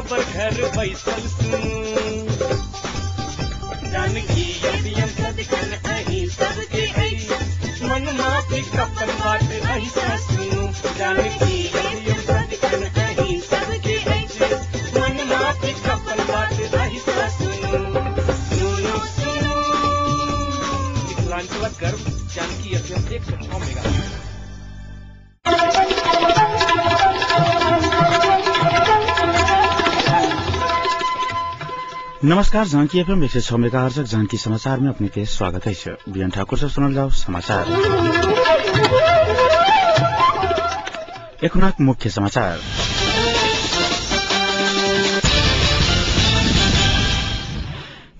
खबर घर बैसल सुनू। जानकी एफएम सदिखन अहीं सबके अछि, मन माफिक अपन बात अहीं सँ सुनू। जानकी एफएम सदिखन अहीं सबके अछि, मन माफिक अपन बात अहीं सँ सुनू। सुनू सुनू मिथिलांचलक गर्व जानकी एफएम 106 मेगा। नमस्कार, जानकी एफएम 106 मेगाहर्ज जानकी समाचार में अपने के स्वागत है। बिहान ठाकुर से सुनल जाओ समाचार। एखुनाक मुख्य समाचार।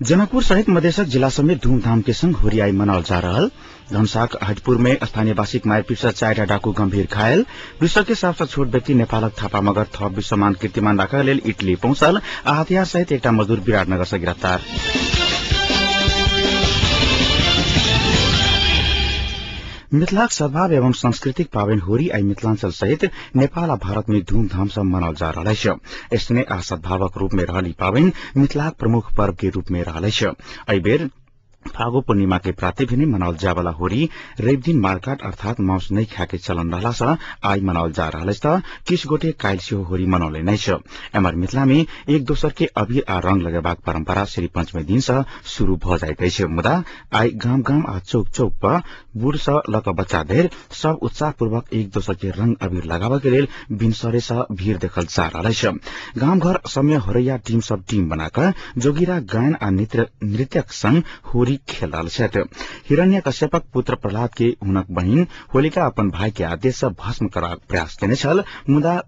जनकपुर सहित मधेशक जिला समेत धूमधाम के संग होरियाई मनाओल जा रहल। धनसाक हटपुर में स्थानीयवासीक मारपीट से 4टा डाकू गंभीर घायल। विश्व के सबसँ छोट व्यक्ति नेपालक थापा मगर थप विश्वमान कीर्तिमान राखय लेल इटली पहुंचल। आ हथियार सहित एकटा मजदूर विराटनगर से गिरफ्तार। मिथिलाक सद्भाव एवं सांस्कृतिक पावनि होरी आई मिथिलांचल सहित नेपाल आ भारत में धूमधाम से मनाओल जा रहल अछि। स्नेह आ सद्भावक रूप में रहल ई पावनि मिथिलाक प्रमुख पर्व के रूप में रहल अछि। एहि बेर फागु पूर्णिमा के प्राते भेने मनाओल जावला होरी रवि दिन मारकाट अर्थात मांस नहि खाय के चलन रहला सँ आई मनाओल जा रहल अछि त किछु गोटे काल्हि सेहो होरी मनौलनि अछि। एम्हर मिथिला में एक दोसर के अबीर आ रंग लगेबाक परंपरा श्री पंचमी दिन सँ शुरू भ जाइत अछि। मुदा आई गाम गाम आ चौक चौक पर बूढ़ सँ ल क बच्चा धरि सब उत्साहपूर्वक एक दोसर के रंग अबीर लगाबय के लेल भिनसरे सँ भीड़ देखल जा रहल अछि। गाम घर सब में होरैया टीम सब टीम बनाकऽ जोगीरा गायन आ नृत्यक संग होरी खेल रहल छथि। हिरण्य कश्यपक पुत्र प्रहलाद के हुनक बहिन होलिका अपन भाई के आदेश सँ भस्म करबाक प्रयास केने छल, मुदा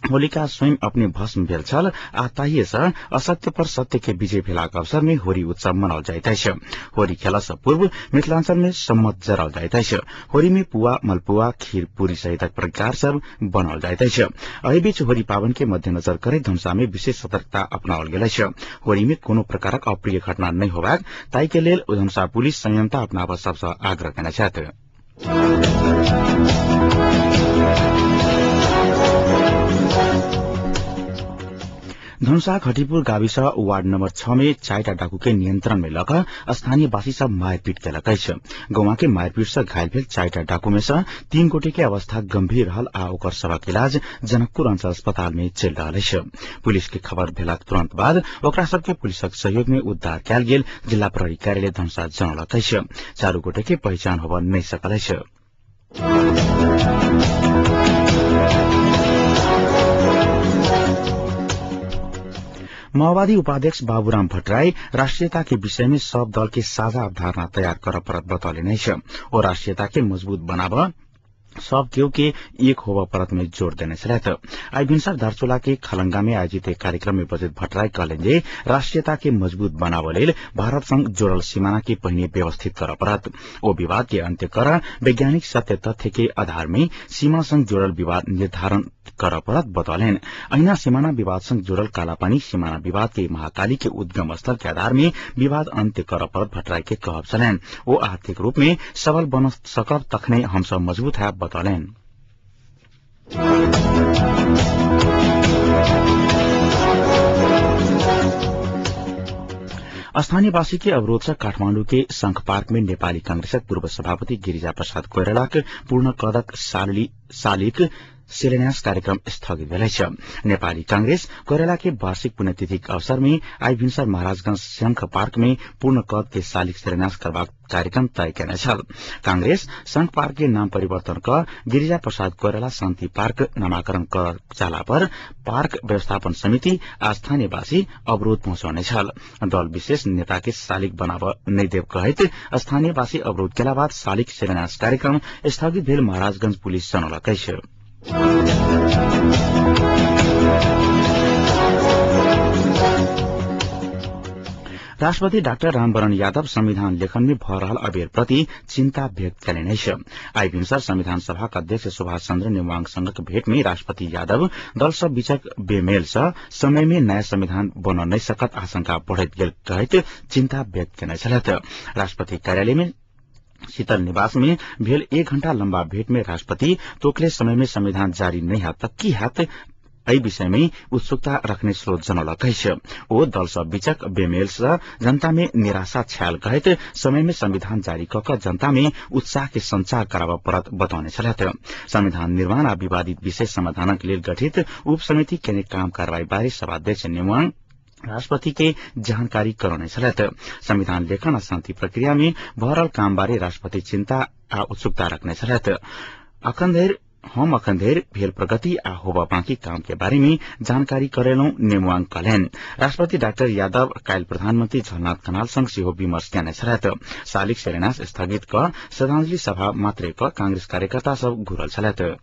होलिका स्वयं अपने भस्म भेल छल आ ताहिए सँ असत्य पर सत्य के विजय भेलाक अवसर में होरी उत्सव मनाओल जाइत अछि। होरी खेला सँ पूर्व मिथिलांचल में सम्मत जराओल जाइत अछि। होरी में पुआ, मलपुआ, खीर, पूरी सहितक प्रकार सब बनाओल जाइत अछि। एहि बीच होरी पावन के मध्यनजर करैत धनुषा में विशेष सतर्कता अपनाओल गेल अछि। होरी में कोनो प्रकारक अप्रिय घटना नहि होबाक ताहि के लेल धनुषा पुलिस संयमता अपनाबऽ सबसँ आग्रह केने छथि। धनुषा घटीपुर गाविस वार्ड नम्बर 6 में 4टा डाकू के नियंत्रण में लक स्थानीयवासी सब मारपीट केलक अछि। गौवा के मारपीट से घायल भेल 4टा डाकू में से 3 गोटे के अवस्था गंभीर रहल आ ओकर सबक इलाज जनकपुर अंचल अस्पताल में चलि रहल अछि। पुलिस के खबर भेलाक तुरंत बाद ओकरा सबके पुलिसक सहयोग में उद्धार कयल गेल जिला प्रहरी कार्यालय धनुषा जनौलक अछि। 4 गोटे के पहिचान होबय नहि सकल अछि। माओवादी उपाध्यक्ष बाबूराम भट्टराई राष्ट्रियता के विषय में सब दल के साझा अवधारणा तैयार कर परत बतौलनि अछि। ओ राष्ट्रियता के मजबूत बनाब सब केहू के एक होबऽ परत में जोर देने छलथि। आई भिनसर दार्चुला के खलंगा में आयोजित एक कार्यक्रम में बजैत भट्टराई कहलनि जे राष्ट्रियता के मजबूत बनाबऽ लेल भारत संग जोड़ल सीमाना के पहिने व्यवस्थित करऽ पड़त। ओ विवाद के अंत्य कर वैज्ञानिक सत्य तथ्य के आधार में सीमा संग जोड़ल विवाद निर्धारण करऽ पड़त बतौलनि। अहिना सीमाना विवाद संग जोड़ल कालापानी सीमाना विवाद के महाकाली के उद्गम स्थल के आधार में विवाद अंत्य करऽ पड़त भट्टराई के कहब छलनि। ओ आर्थिक रूप में सबल बन सकब तखने हमसब मजबूत है बतौलनि। स्थानीयवासी के अवरोध से काठमांडू के संघ पार्क में नेपाली कांग्रेसक पूर्व सभापति गिरिजा प्रसाद कोइरालाक पूर्ण कदक सालिक शिलान्यास कार्यक्रम स्थगित भेल अछि। नेपाली कांग्रेस कोइराला के वार्षिक पुण्यतिथिक अवसर में आई भिनसर महाराजगंज शंख पार्क में पूर्ण कद के सालिक शिलान्यास करबाक कार्यक्रम तय केने छल। कांग्रेस शंख पार्क के नाम परिवर्तन क गिरिजा प्रसाद कोइराला शान्ति पार्क नामाकरण कर चाहला पर पार्क व्यवस्थापन समिति आ स्थानीयवासी अवरोध पहुंचौने छल। दल विशेष नेता के सालिक बनाब नहि देब कहैत स्थानीयवासी अवरोध केला बाद सालिक शिलान्यास कार्यक्रम स्थगित भेल महाराजगंज पुलिस जनौलक अछि। राष्ट्रपति डाक्टर रामवरण यादव संविधान लेखन में भ रहल अबेर प्रति चिंता व्यक्त कयलनि अछि। आई भिनसर संविधान सभाक अध्यक्ष सुभाष चंद्र नेवांग संगक भेंट में राष्ट्रपति यादव दल सब बीचक बेमेल सँ समय में नयाँ संविधान बन नहि सकत आशंका बढ़ैत गेल कहैत चिंता व्यक्त केने छलथि। राष्ट्रपति कार्यालय में शीतल निवास में भेल 1 घंटा लम्बा भेंट में राष्ट्रपति तोकले समय में संविधान जारी नहीं हैत त की हैत एहि विषय में उत्सुकता रखने स्रोत जनौलक अछि। ओ दल सब बीचक बेमेल सँ जनता में निराशा छायल कहैत समय में संविधान जारी क क जनता में उत्साह के संचार कराबय पड़त बतौने छलथि। संविधान निर्माण आ विवादित विषय समाधानक लेल गठित उप समिति केने काम कार्रवाई बारे सभाध्यक्ष नेवाङ राष्ट्रपति के जानकारी करौने छलथि। संविधान लेखन आ शान्ति प्रक्रिया में भऽ रहल काम बारे राष्ट्रपति चिन्ता आ उत्सुकता रखने छलथि। अखन धरि भेल प्रगति आ होबय बाँकी काम के बारे में जानकारी करेलहुं नेमुआङ कहलनि। राष्ट्रपति डाक्टर यादव काल्हि प्रधानमंत्री झलनाथ खनाल संग सेहो विमर्श केने छलथि। शालिग शिलान्यास स्थगित क श्रद्धांजलि सभा मात्रे क कांग्रेस कार्यकर्ता सब घुरल छलथि।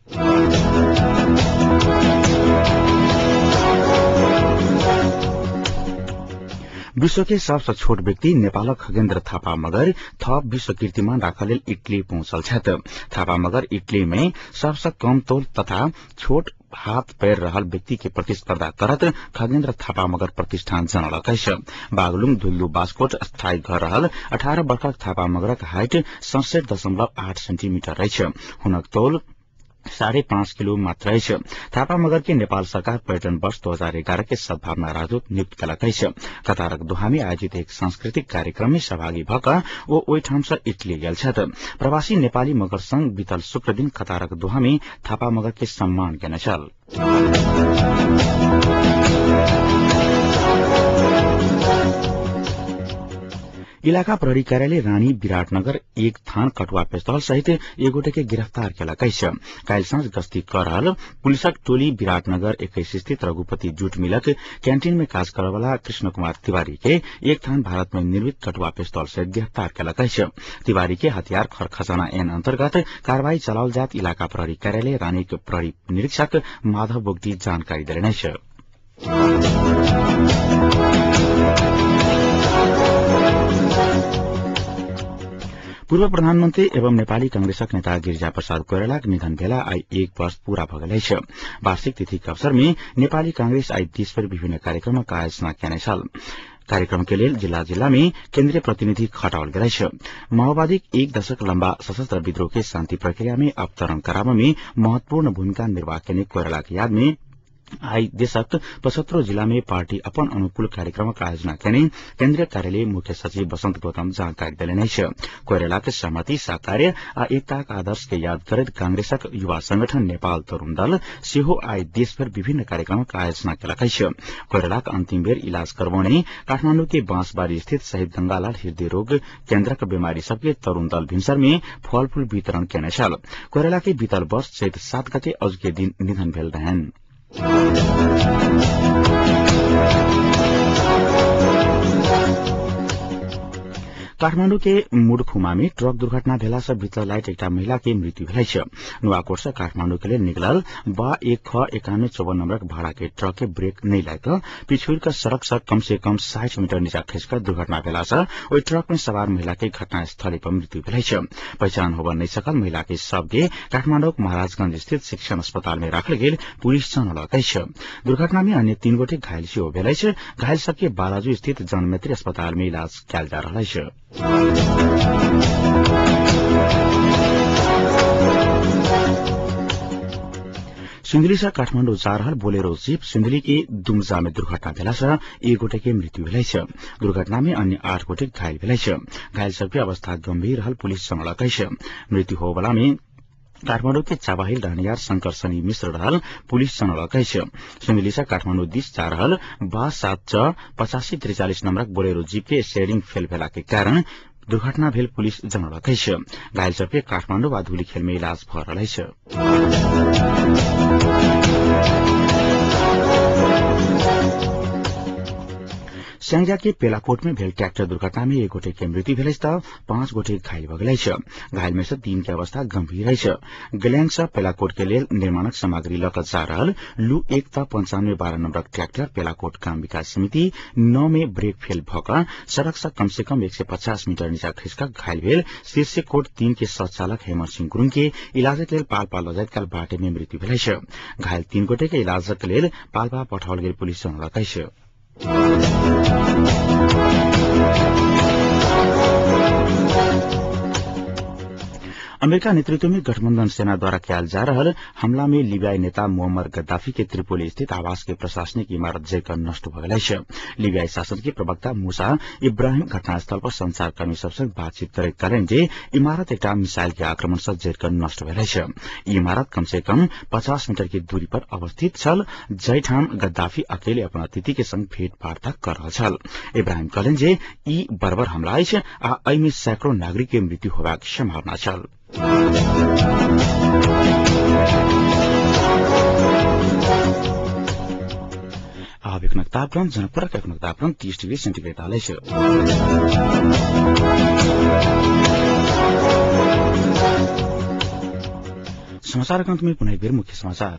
विश्व के सबसँ छोट व्यक्ति नेपालक खगेन्द्र थापा मगर थप विश्व कीर्तिमान राखऽ लेल इटली पहुंचल छथि। थापा मगर इटली में सबसँ कम तौल तथा छोट हाथ पैर रहल व्यक्ति के प्रतिस्पर्धा करत खगेन्द्र थापा मगर प्रतिष्ठान जनौलक अछि। बागलुङ दुल्लु बास्कोट स्थायी घर रहल 18 वर्षक थापा मगरक हाइट 67.8 सेन्टीमिटर अछि। हुनक तौल 5.5 किलो मात्र अछि। थापा मगर के नेपाल सरकार पर्यटन वर्ष 2011 के सद्भावना राजदूत नियुक्त केलक अछि। कतारक दोहा में आयोजित एक सांस्कृतिक कार्यक्रम में सहभागी भ क ओ ओहि ठाम सँ इटली गेल छथि। प्रवासी नेपाली मगर संघ बीतल शुक्र दिन कतारक दोहा में थापा मगर के सम्मान केने छल। इलाका प्रहरी कार्यालय रानी विराटनगर एक थान कटुआ पिस्तौल सहित एक गोटे के गिरफ्तार केलक अछि। काल्हि साँझ गश्ती क रहल पुलिसक टोली विराटनगर 21 स्थित रघुपति जूट मिलक कैंटीन में काज करयवला कृष्ण कुमार तिवारी के एक थान भारत में निर्मित कटुआ पिस्तौल सहित गिरफ्तार केलक अछि। तिवारी के हथियार खर खजाना ऐन अंतर्गत कार्रवाई चलाओल जात इलाका प्रहरी कार्यालय रानीक प्रहरी निरीक्षक माधव बोगटी जानकारी देलनि अछि। पूर्व प्रधानमन्त्री एवं नेपाली कांग्रेसक नेता गिरिजा प्रसाद कोइरालाक निधन भेला आइ 1 वर्ष पूरा भ गेल अछि। वार्षिक तिथिक अवसर में नेपाली कांग्रेस आइ देशभरि विभिन्न कार्यक्रमक आयोजना केने छल। कार्यक्रम के लेल जिल्ला जिल्ला में केन्द्रीय प्रतिनिधि खटाओल गेल अछि। माओवादीक 1 दशक लम्बा सशस्त्र विद्रोह के शान्ति प्रक्रिया में अवतरण कराब में महत्वपूर्ण भूमिका निर्वाह केने कोइरालाक याद में आई देशक 75 जिला में पार्टी अपन अनुकूल कार्यक्रमक आयोजना केने केन्द्रीय कार्यालय मुख्य सचिव बसंत गौतम जानकारी देलनि अछि। कोइरालाक सहमति, सहकार्य आ एकताक आदर्श के याद करैत कांग्रेसक युवा संगठन नेपाल तरूण दल सेहो आई देशभरि विभिन्न कार्यक्रमक आयोजना केलक अछि। कोइरालाक अंतिम बेर इलाज करबौने काठमाण्डु के बांसबारी स्थित शहीद गंगालाल हृदय रोग केन्द्रक बीमारी सबके तरूण दल भिनसर में फलफूल वितरण केने छल। कोइराला के बीतल वर्ष चैत 7 गते अजुके दिन निधन भेल रहनि। काठमाण्डु के मुडखुमा में ट्रक दुर्घटना भेला सँ बीतल राति एकटा महिला के मृत्यु भेल अछि। नुवाकोट सँ काठमाण्डु के लेल निकलल बा 1 ख 9154 नम्बरक भाड़ा के ट्रक के ब्रेक नहि लागि क पिछुड़ क सड़क सँ कम से कम 60 मीटर नीचा खसि क दुर्घटना भेला सँ ओहि ट्रक में सवार महिला के घटनास्थले पर मृत्यु भेल अछि। पहिचान होबय नहि सकल महिला के शव के काठमाण्डुक महाराजगंज स्थित शिक्षण अस्पताल में राखल गेल पुलिस जनौलक अछि। दुर्घटना में अन्य 3 गोटे घायल सेहो भेल अछि। घायल सबके बालाजू स्थित जनमैत्री अस्पताल में इलाज कयल जा रहल अछि। सिन्धुली सँ काठमाण्डु जा रहल बोलेरो जीप सिन्धुली के दुम्जा में दुर्घटना भेला सँ 1 गोटे के मृत्यु भेल अछि। दुर्घटना में अन्य 8 गोटे घायल भेल अछि। घायल सबके अवस्था गंभीर रहल पुलिस जनौलक अछि। मृत्यु होबला में काठमाण्डु के चाबाहिल रहनिहार शंकर शनि मिश्र रहल पुलिस जनौलक अछि। सिन्धुली सँ काठमाण्डु दिस जा रहल बा 7 च 8543 नम्बरक बोलेरो जीप के स्टीयरिंग फेल भेला के कारण दुर्घटना भेल पुलिस जनौलक अछि। घायल सबके काठमाण्डु वा धुलीखेल में इलाज भ रहल अछि। स्याङ्जा के पेलाकोट में भेल ट्रैक्टर दुर्घटना में 1 गोटे के मृत्यु भेल अछि त 5 गोटे घायल भ गेल अछि। घायल में सँ 3 के अवस्था गंभीर अछि। गल्याङ सँ पेलाकोट के लेल निर्माणक सामग्री ल क जा रहल लू 1 त 9512 नम्बरक ट्रैक्टर पेलाकोट काम विकास समिति 9 में ब्रेक फेल भ क सड़क सँ कम से कम 150 मीटर नीचा खसि क घायल भेल शीर्षकोट 3 के सह चालक हेमर सिंह गुरूङ के इलाजक लेल पाल्पा लजाइत काल बाटे में मृत्यु भेल अछि। घायल 3 गोटे के इलाजक लेल पाल्पा पठाओल गेल पुलिस जनौलक अछि। अमेरिका नेतृत्व में गठबंधन सेना द्वारा कयल जा रहल हमला में लीबियाई नेता मुअम्मर गद्दाफी के त्रिपोली स्थित आवास के प्रशासनिक इमारत जरिकर नष्ट भ गेल अछि। लीबियाई शासन के प्रवक्ता मूसा इब्राहिम घटनास्थल पर संचारकर्मी सब संग बातचीत करैत कहलनि जे इमारत एकटा मिसाइल के आक्रमण सँ जरिकर नष्ट भेल अछि। ई इमारत कम से कम 50 मीटर के दूरी पर अवस्थित छल, जाहिठाम गद्दाफी अकेले अपन अतिथि के संग भेंट वार्ता कर रहल छल। इब्राहिम कहलनि जे ई बर्बर हमला अछि आ एहि मे सैकड़ों नागरिक के मृत्यु होबाक संभावना छल। आब एखनक तापक्रम जनकपुरक एखनक तापक्रम 30 डिग्री सेन्टीग्रेड अछि। समाचारक अंत में पुनः एक बेर मुख्य समाचार।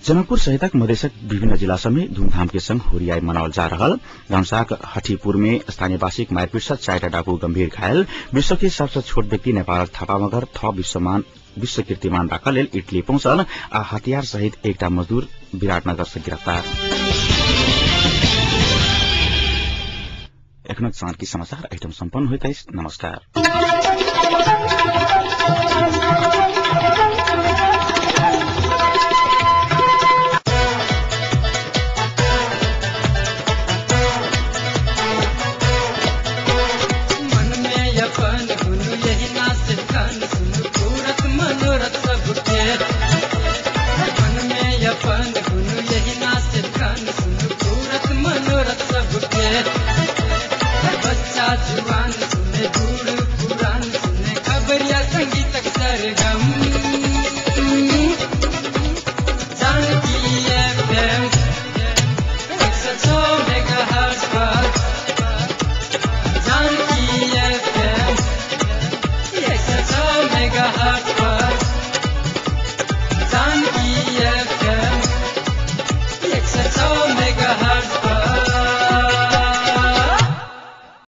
जनकपुर सहितक मधेशक विभिन्न जिला सब में धूमधाम के संग होरियाई मनाओल जा रहल। धनुषाक हठीपुर में स्थानीयवासीक मारपीट से 4टा डाकू गंभीर घायल। विश्व के सबसे छोट व्यक्ति नेपालक थापा मगर थप विश्व कीर्तिमान राखऽ लेल इटली पहुंचल आ हथियार सहित एकटा मजदूर विराटनगर से गिरफ्तार। एखनक जानकी समाचार एहिठाम सम्पन्न होइत अछि। नमस्कार। जुआन सुने बूढ़ पुरान सुने खबरिया संगीतक सरगम।